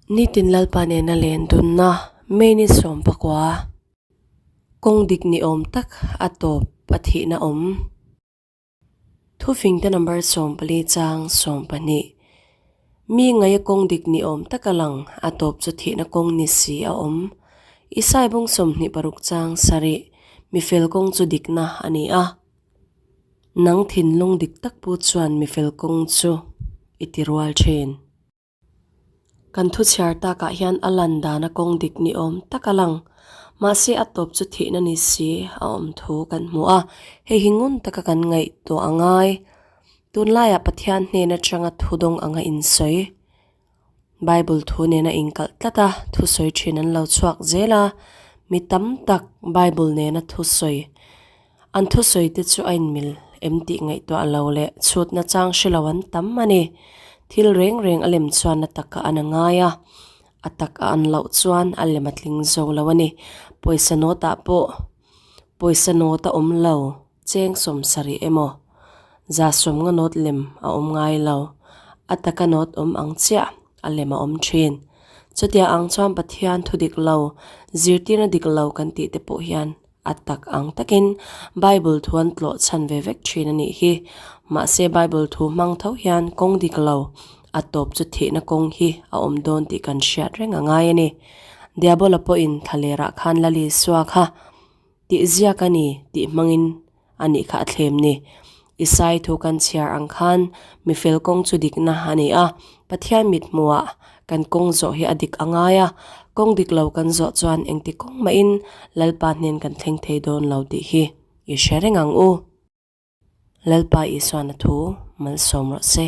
Nitin Lalpa nena len dunna May ni 19, kawng dik ni awm tak a tawp a thihna awm. Thufingte number 14 chang 12. Mi ngaia kawng dik ni awm tak a lang a tawp chu thihna kawng ni si a awm. Isai bung 26 chang 7, Mifel kawng chu dikna a ni a. Nang thinlung dik tak pu chuan mifel kawng chu i ti rual thin. Kan thu chhiar takah hian a lan dana kawng dik ni awm tak a lang. Mahse a tawp chu thihna ni si a awm thu kan hmu a, hei hi ngun taka kan ngaihtuah a ngai. Tunlaiah Pathian hnen atanga thudawng anga insawi. Bible thu nena inkalh tlat a thusawi thin an lo chhuak zel a, mi tam tak Bible nena thusawi an thusawi te chu a inmil em tih ngaihtuah lo leh chhutna chang hre lo an tam a ni. Thil reng reng a lem chuan a taka an a ngai a, a taka an loh chuan a lem a tling zo lo a ni. Pawisa note ah pawh pawisa note a awm lo. Cheng 70 emaw, 150 note lem a awm ngai lo. A taka note awm ang chiah a lem a awm thin. Chutia ang chuan Pathian thu dik lo, zirtirna dik lo kan tih te pawh hian a tak ang takin Bible thu an tlawh chhan ve vek thin a nih hi. Mahse Bible thu hmang tho hian kawng dik lo, a tawp chu thihna kawng hi a awm dawn tih kan hriat reng a ngai a ni. Diabola pawhin thlalerah khan Lal Isua kha Tih ziak a ni tih hmangin a nih kha a thlem ni. Isai thu kan chhiar ang khan mifel kawng chu dikna a ni a, Pathian mithmuhah kan kawng zawh hi a dik a ngai a, kawng dik lo kan zawh chuan engti kawng mahin Lalpa hnen kan thleng thei dawn lo tih hi i hre reng ang u. Lalpa Isuana thu malsawm rawh se.